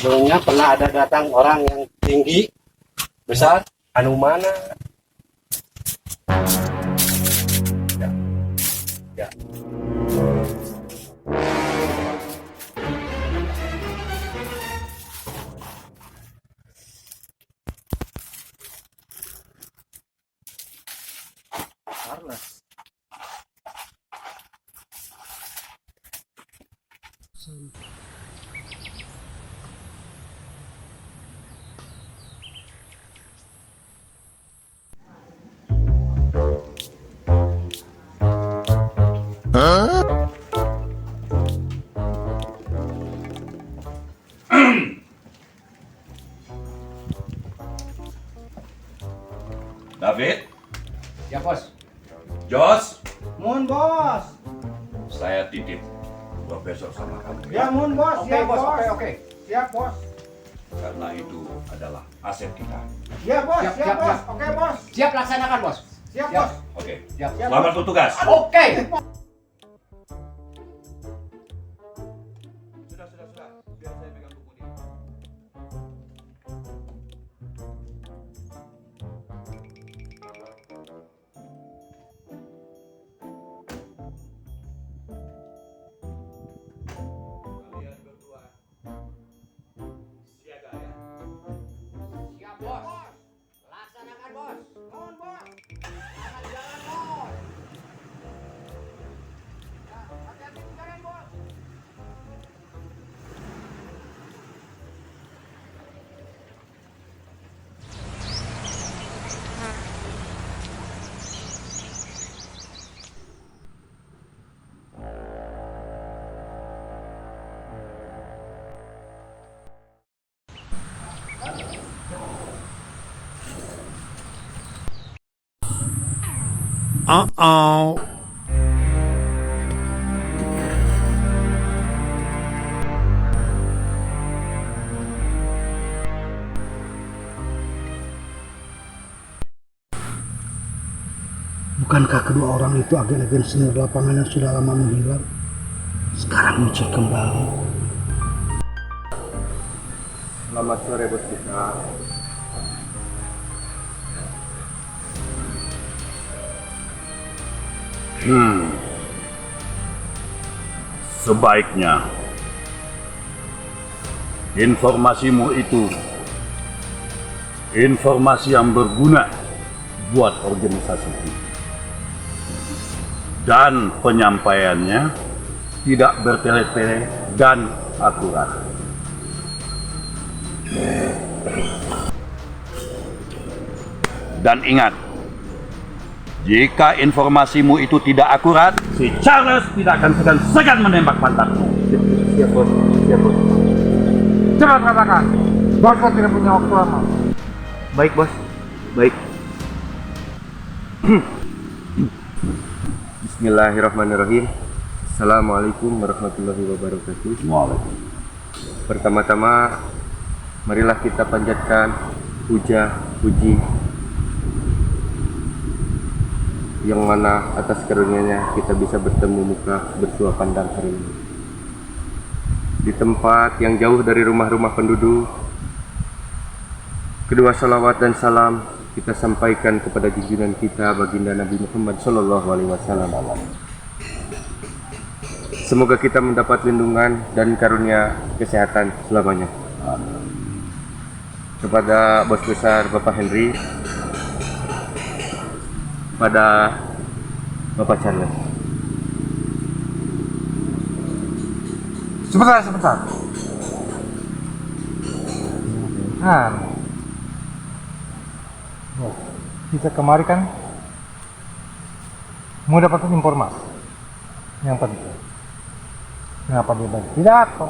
Sebelumnya pernah ada datang orang yang tinggi, besar, Anu mana? Ya. Ya. Charles. David, Ya bos. Jos, Mohon bos. saya titip gua besok sama kamu Ya mohon bos. Oke Siap bos, bos. oke oke. Siap bos. Karena itu adalah aset kita. Ya bos. Siap, Siap, siap, bos. siap. Oke bos. Siap laksanakan bos. Siap, Siap. bos. Oke. Siap. Siap, Selamat bos. bertugas. Oke. Sudah, sudah, sudah. Biar saya pegang buku ini. Kalian berdua siaga ya. Siap bos. Laksanakan bos. Mohon bos. Jangan jalan bos. Ya, hati-hati di jalan bos. Uh-oh. Bukankah kedua orang itu agen-agen senior lapangan yang sudah lama menghilang? Sekarang muncul kembali. Selamat sore bos besar. Sebaiknya informasimu itu informasi yang berguna buat organisasi kita. Dan penyampaiannya tidak bertele-tele dan akurat. Dan ingat, jika informasimu itu tidak akurat, si Charles tidak akan segan-segan menembak pantatmu. Siap bos. Siap bos. Cepat katakan. Bos tidak punya waktu lama. Baik bos. Baik. Bismillahirrahmanirrahim. Assalamualaikum warahmatullahi wabarakatuh. Waalaikumsalam. Pertama-tama, marilah kita panjatkan puja puji yang mana atas karunia-Nya kita bisa bertemu muka bersua pandang hari ini. Di tempat yang jauh dari rumah-rumah penduduk, kedua salawat dan salam kita sampaikan kepada junjungan kita baginda Nabi Muhammad Shallallahu Alaihi Wasallam. Semoga kita mendapat lindungan dan karunia kesehatan selamanya. Kepada bos besar Bapak Henry, pada Bapak Charles. Sebentar, sebentar. Nah, bos, kita kemari kan mau dapatkan informasi yang penting. Kenapa dia baik pidato?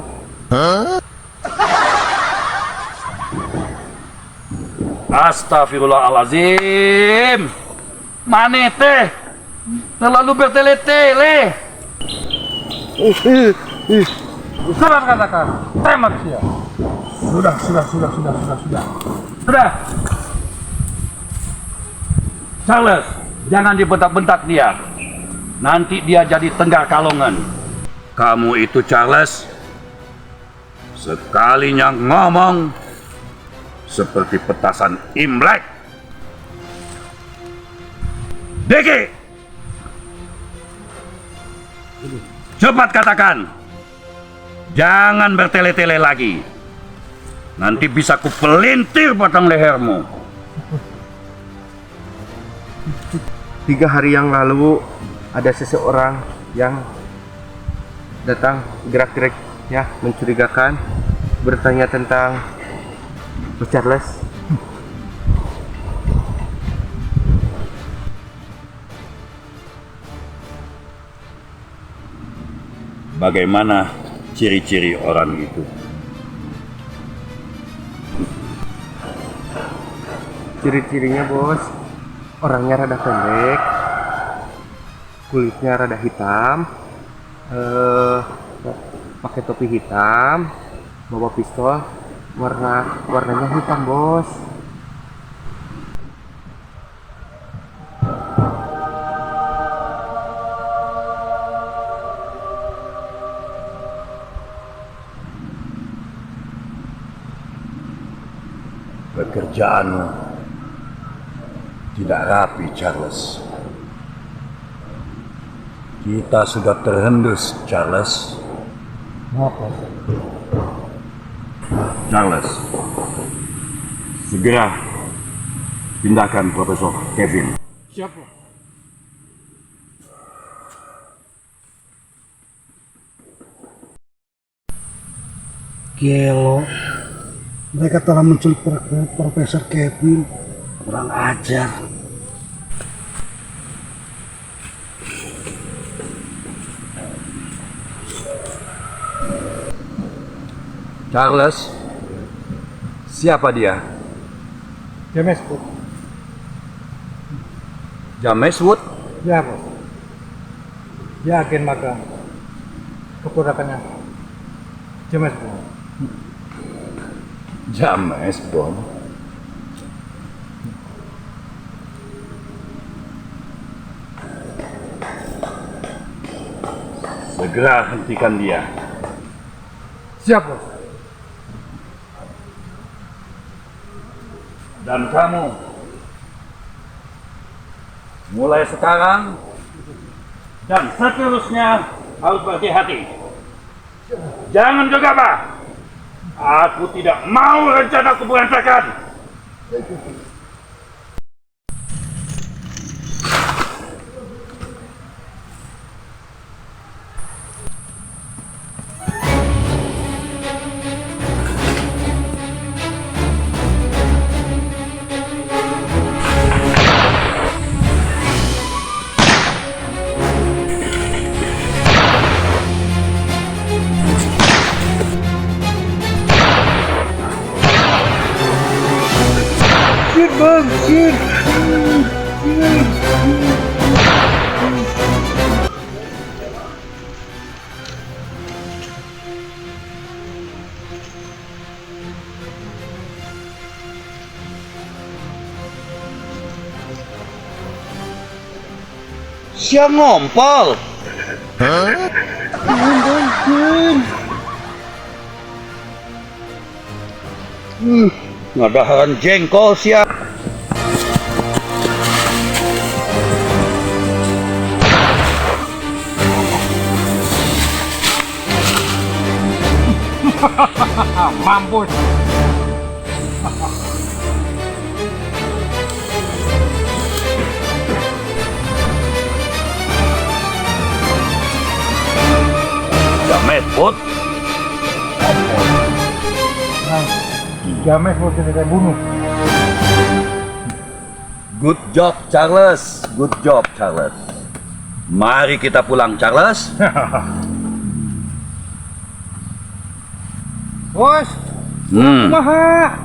Astagfirullahalazim. Maneh teh terlalu bertele-tele. Cepat katakan, tembak dia. Sudah, sudah, sudah, sudah, sudah, sudah. Sudah. Charles, jangan dibentak-bentak dia. Nanti dia jadi tenggar kalongan. Kamu itu Charles, Sekalinya ngomong seperti petasan Imlek. Diki, cepat katakan. Jangan bertele-tele lagi. Nanti bisa kupelintir batang lehermu. 3 hari yang lalu ada seseorang yang datang gerak-geriknya mencurigakan, bertanya tentang Bos Charles. Bagaimana ciri-ciri orang itu? Ciri-cirinya, Bos, orangnya rada pendek, kulitnya rada hitam, pakai topi hitam, bawa pistol, warnanya hitam, Bos. Pekerjaanmu tidak rapi, Charles. Kita sudah terhendus, Charles. Maaf, Bos. Charles, segera pindahkan Profesor Kevin. Siap, Bos. Gelo. Mereka telah menculik Profesor Kevin. Kurang ajar. Charles, siapa dia? James Wood. James Wood? Ya, Bos. Dia agen magang keponakannya James Bond. James Bond? Segera hentikan dia. Siap, Bos. Dan kamu, mulai sekarang dan seterusnya harus berhati-hati. Jangan gegabah. Aku tidak mau rencanaku berantakan. Bang, shit. Siang ngompol. Hah? Ngadahan jengkol siang. Mampus. James Bond. James Bond tidak saya bunuh. Good job, Charles. Good job, Charles. Mari kita pulang, Charles. Bos, kumaha?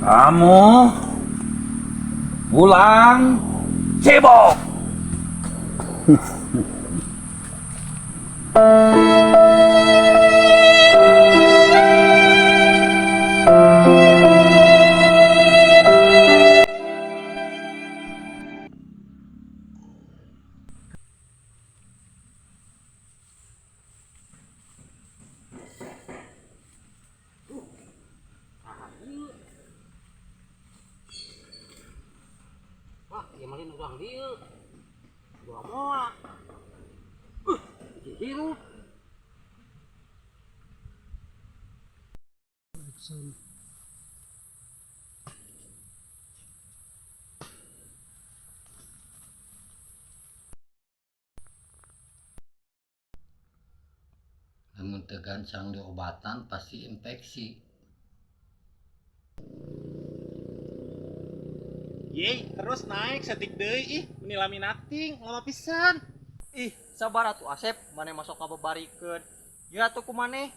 Kamu pulang cebok. Urang dieu. Dua moa. Hirup. Action. Lamun teu gancang diobatan pasti infeksi. Yeay, terus naik setik deui ih, meni lami nating, lama pisan. Ih, sabar atuh Asep, maneh masuk kabebarikeun. Ya atuh ku maneh.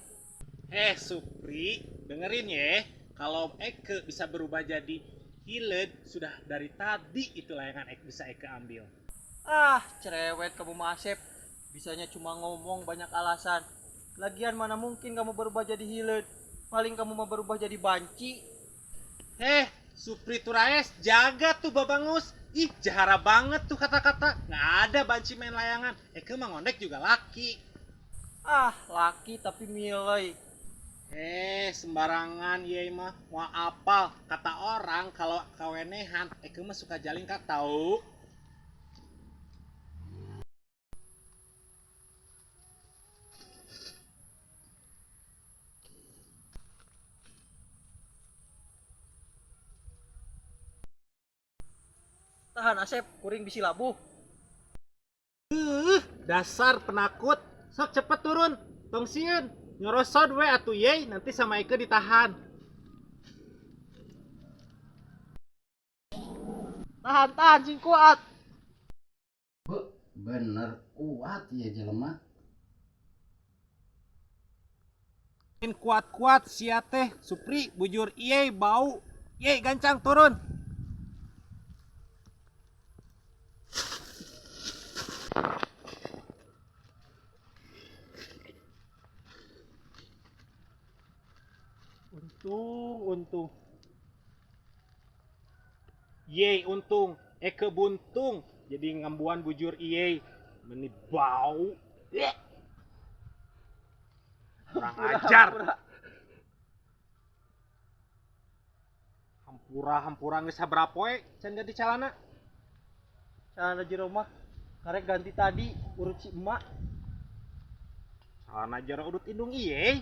Eh, Supri, dengerin ya. Kalau Eke bisa berubah jadi hileud, sudah dari tadi itu layangan Eke bisa Eke ambil. Ah, cerewet kamu mah Asep. Bisanya cuma ngomong banyak alasan. Lagian mana mungkin kamu berubah jadi hileud. Paling kamu mau berubah jadi banci. Eh, Supri Turaes, jaga tuh babangus. Ih, jahara banget tuh kata-kata. Nggak ada banci main layangan. Eke mah ngondek juga laki. Ah, laki tapi milih. Eh, sembarangan ye mah. Mau apal. Kata orang kalau kawenehan, Eke mah suka jalingkat tahu. Tahan Asep, kuring bisi labuh. Dasar penakut. Sok cepet turun. Tong sieun. Nyorosod we atuh ye, nanti sama Eke ditahan. Tahan, tahan, sing kuat. Bener kuat ya jelema. Kuat-kuat sia teh, Supri bujur iye bau. Ye gancang turun. Untung, untung. Ye, untung. Eke buntung. Jadi ngambuan bujur iye. Meni bau. Kurang ajar. Hampura hampura geus sabaraha poe can ganti calana. Celana jero mah karek ganti tadi urut si emak. Calana jero udut indung iye.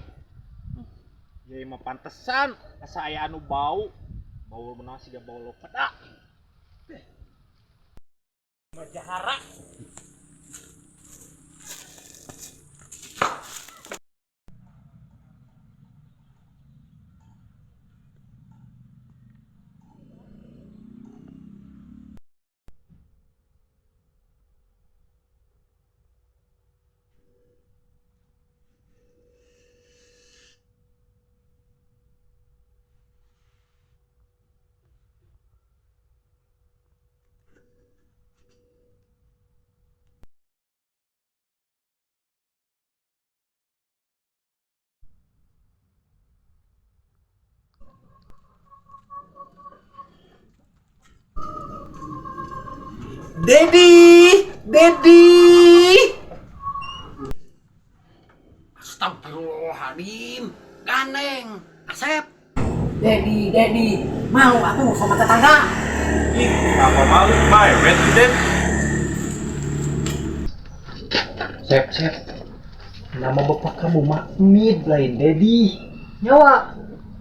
Ye mah pantesan asa aya anu bau. Bau meunang siga bau lopeda. Jahara. Dedi, Dedi. Astagfirullahaladzim. Gandeng. Asep. Dedi, Dedi, mau aku sama tetangga. Ih, kenapa malu? Mewet sih, Den. Sep, sep. Nama bapak kamu mah Mid lain Dedi. Nyawa.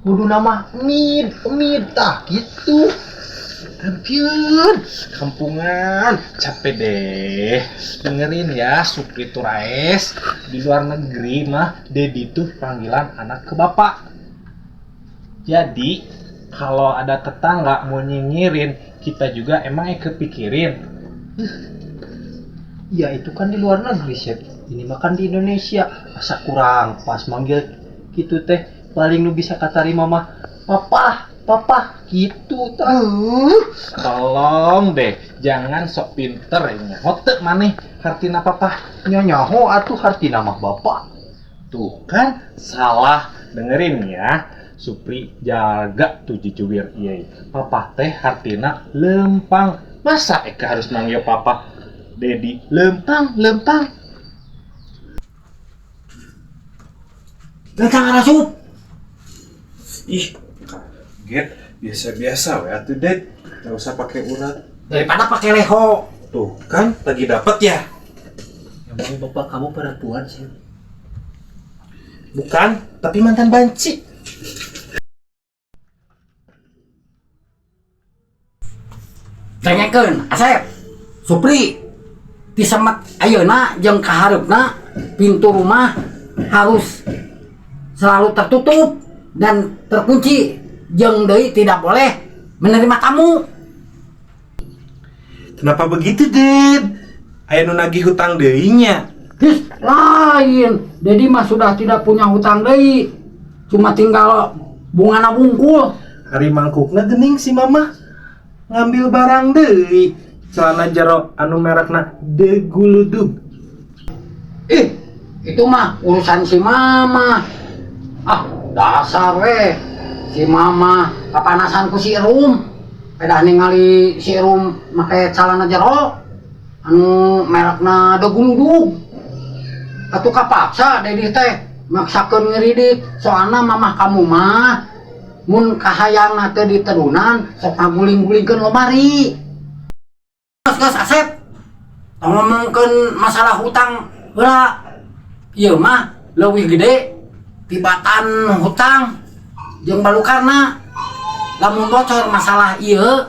Kudu nama Mid, Mid tah gitu. Ampun, kampungan, capek deh. Dengerin ya, Supri Turaes. Di luar negeri mah, Dedi tuh panggilan anak ke bapak. Jadi, kalau ada tetangga mau nyinyirin, kita juga emang kepikirin. Ya itu kan di luar negeri, Sep. Ini makan di Indonesia. Masa kurang pas manggil gitu teh. Paling lu bisa katarima mah papa, papa gitu tah. Tolong deh, jangan sok pinter ya. Hote maneh hartina papa. Nyaho atuh hartina mah bapak. Tuh kan salah. Dengerin ya. Supri jaga tuh jujur ieu. Papa teh hartina lempang. Masa Eka harus manggil papa Dedi lempang, lempang. Datang asup. Ih, kaget. Biasa-biasa we atuh, Den. Nggak usah pakai urat. Daripada pakai leho. Tuh kan lagi dapet ya. Emang bapak kamu perempuan sih? Bukan, tapi mantan banci. Dengekeun, Asep. Supri, disemet ayeuna jeung kahareupna pintu rumah harus selalu tertutup dan terkunci. Jeung deui tidak boleh menerima tamu. Kenapa begitu, Ded? Aya nu nagih hutang deui nya. Hih, lain. Dedi mah sudah tidak punya hutang deui. Cuma tinggal bungana wungkul. Ari mangkukna gening si mama ngambil barang deui. Celana jero anu merekna Deguludug. Ih, itu mah urusan si mama. Ah, dasar we. Si mama kapanasan ku si Rum. Pedah ningali si Rum make celana jero anu merekna Deguludug. Atuh kapaksa Dedi teh maksakeun ngiridik, soalna mamah kamu mah mun kahayangna teh diterunan sok ngaguling-gulingkeun lomari. Geus Asep, tong ngomongkeun masalah hutang heula. Ieu mah leuwih gede tibatan hutang jeung balukarna. Lamun bocor masalah ieu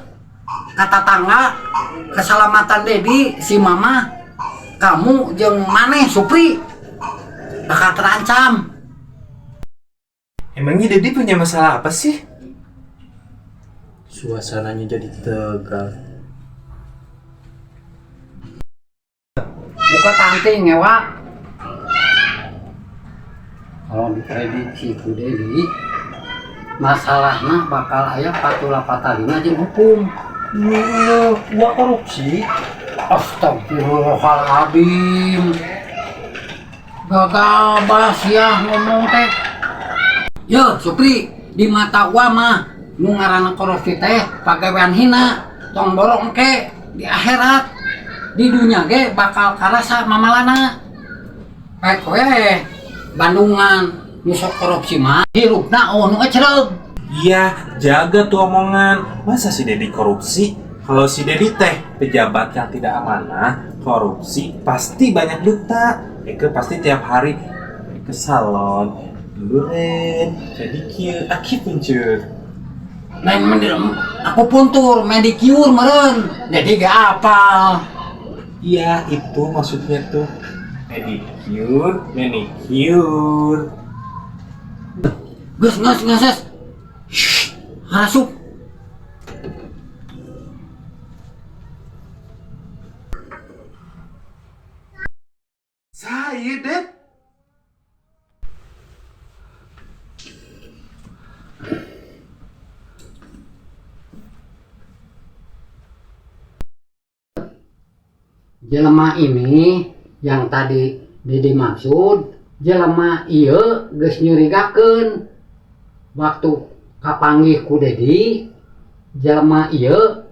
ka tatangga, keselamatan Dedi, si mama, kamu jeung maneh Supri bakal terancam. Emangnya Dedi punya masalah apa sih? Suasananya jadi tegang. Buka tangting ngewa. Kalau diprediksi ku Dedi, masalahna bakal aya patula patalina jeung hukum. Lu gua korupsi. Astagfirullahaladzim. Gagabah sia ngomong teh. Yo, Supri, di mata gua mah nu ngaranna korupsi teh pagawean hina, tong borong ke di akhirat. Di dunia ge bakal karasa mamalana. Pek we Bandungan nu sok korupsi mah hirupna oh nu ecreug. Iya, jaga tuh omongan. Masa si Dedi korupsi? Kalau si Dedi teh pejabat yang tidak amanah, korupsi pasti banyak duta. Eke pasti tiap hari ke salon, luren, pedicure, acupuncture. Lain mending aku puntur, medicure meren. Dedi gak apal. Iya, itu maksudnya tuh pedicure, manicure. Geus geus geus geus. Shh, harasup. Saya, Ded. Jelema ini yang tadi Didi maksud, jelema ieu geus nyurigakeun. Waktu kapanggih ku Dedi, jelema ieu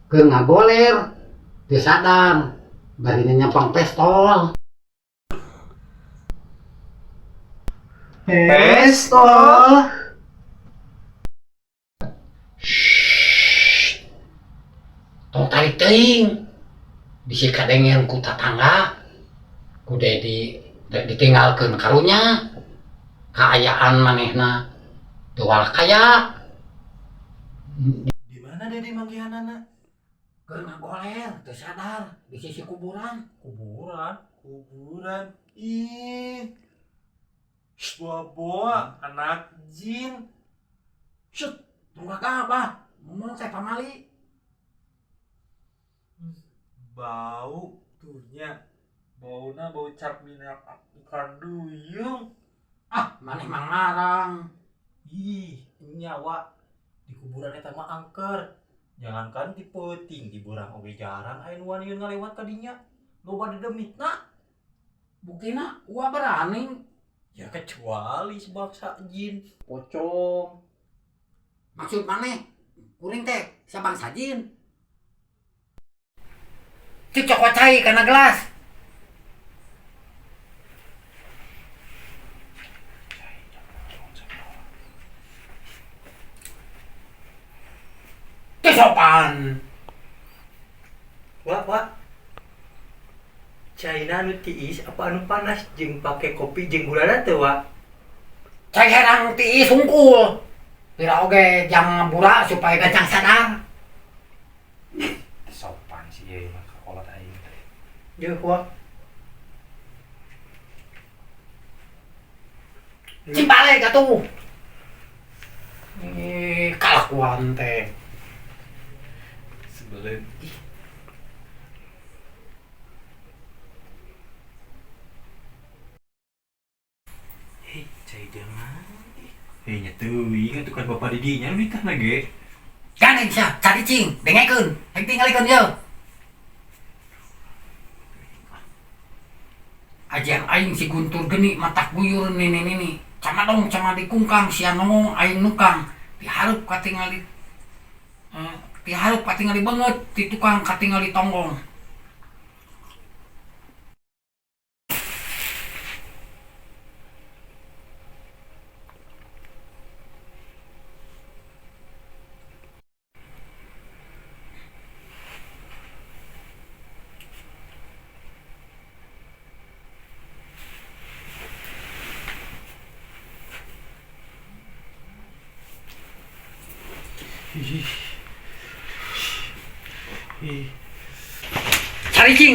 keur ngagoler, teu sadar, bari nyampang pestol. Pestol. Shhh. Tong tarik teuing. Bisi kadengeun ku tatangga, ku Dedi ditinggalkeun karunya. Kaayaan manehna teu walah kaya. Di mana Dedi manggihanana? Keur ngagoler, teu sadar di sisi kuburan. Kuburan? Kuburan. Ih. Boa-boa anak jin. Shh, tong gagabah, ngomong teh pamali. Bau tuhnya. Bauna bau cap minyak ikan duyung. Ah, maneh mah ngarang. Ih, nyawa di kuburan eta mah angker. Jangankan di peuting, di burang oge jarang aya nu waniun ngalewat ka dinya. Loba dedemitna. Buktina gua berani. Ya kecuali sebangsa jin, pocong. Maksud maneh kuring teh sabangsa jin. Cik cokot cai kana gelas. Teu sopan. Wah, wah. Caina anu tiis apa anu panas jeung pake kopi jeung gulana teu, Wak? Cai herang tiis hungkul. Pira oge jang ngabura supaya gancang sadar. Sopan sih ieu mah kakolot aing teh. Yeuh, Wak. Cing balik atuh. Ih, kalakuan teh. Sebelum ih. Hei, cai jangan. Hei, nya teuing atuh kan bapak di dinya nu nitah ge. Gandeng sia, cari cing, dengekeun, hek tingalikeun yeuh. Ajian aing si Guntur geni matak guyur nini nini. Camadong camadikungkang sia nongong aing nukang. Dihareup katingali dihareup katingali beungeut ti tukang katingali tonggong.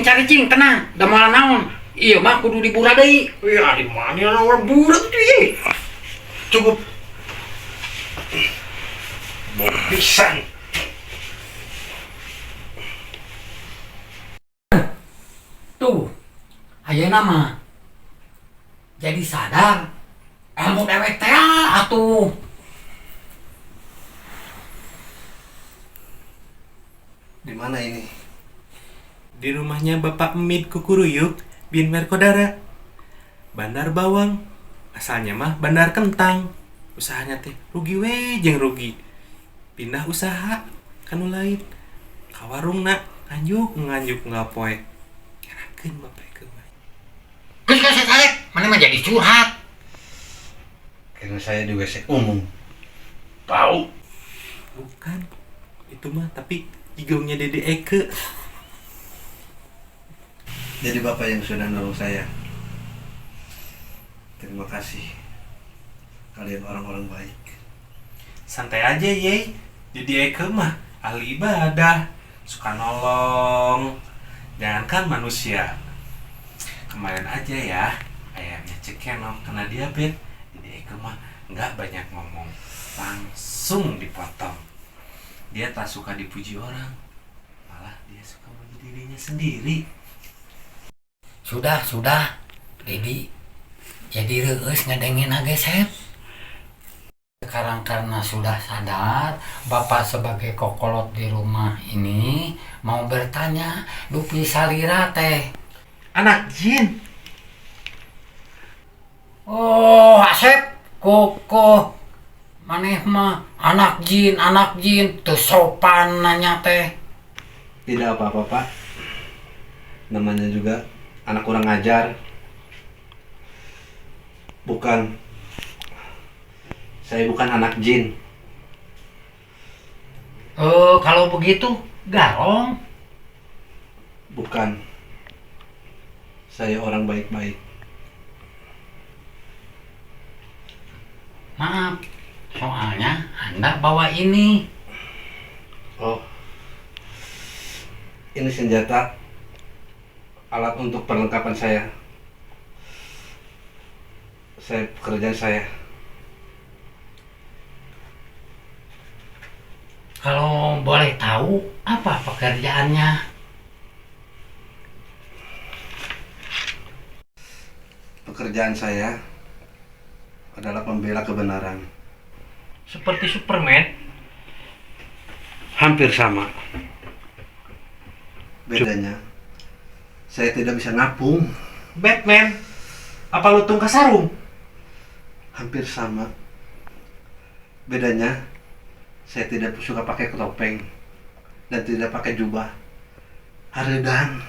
Cari cing, tenang, da moal naon. Ieu mah kudu dibura deui. Ya di mana orang budak tuh ye. Cukup. Bau pisan. Tuh, ayeuna mah jadi sadar ilmu dewek teh atuh. Di mana ini? Di rumahnya Bapak Emid Kukuruyuk bin Merkodara. Bandar Bawang. Asalnya mah Bandar Kentang. Usahanya teh rugi we jeung rugi. Pindah usaha kanu lain. Ka warungna nganjuk nganjuk ngapoe. Ngerakeun Bapak ke mah. Geus geus sarek, mana mah jadi curhat. Karena saya di WC umum. Tahu. Bukan. Itu mah tapi igongnya Dede Eke. Jadi Bapak yang sudah nolong saya. Terima kasih. Kalian orang-orang baik. Santai aja, ye. Dede Eke mah ahli ibadah, suka nolong. Jangankan manusia. Kemarin aja ya, ayamnya cekenok kena diabetes. Dede Eke mah nggak banyak ngomong, langsung dipotong. Dia tak suka dipuji orang, malah dia suka muji dirinya sendiri. Sudah, sudah. Dedi jadi reueus ngadengin ge Sep. Sekarang karena sudah sadar, Bapak sebagai kokolot di rumah ini mau bertanya, dupi salira teh. Anak jin. Oh, Asep, koko maneh mah anak jin, teu sopan nanya teh. Tidak apa-apa, Pak. Namanya juga anak kurang ajar. Bukan. Saya bukan anak jin. Kalau begitu garong. Bukan. Saya orang baik-baik. Maaf, soalnya Anda bawa ini. Oh. Ini senjata, alat untuk perlengkapan saya. Saya pekerjaan saya. Kalau boleh tahu apa pekerjaannya? Pekerjaan saya adalah pembela kebenaran. Seperti Superman? Hampir sama. Bedanya, saya tidak bisa ngapung. Batman? Apa lutung kasarung? Hampir sama. Bedanya, saya tidak suka pakai topeng dan tidak pakai jubah. Hareudang.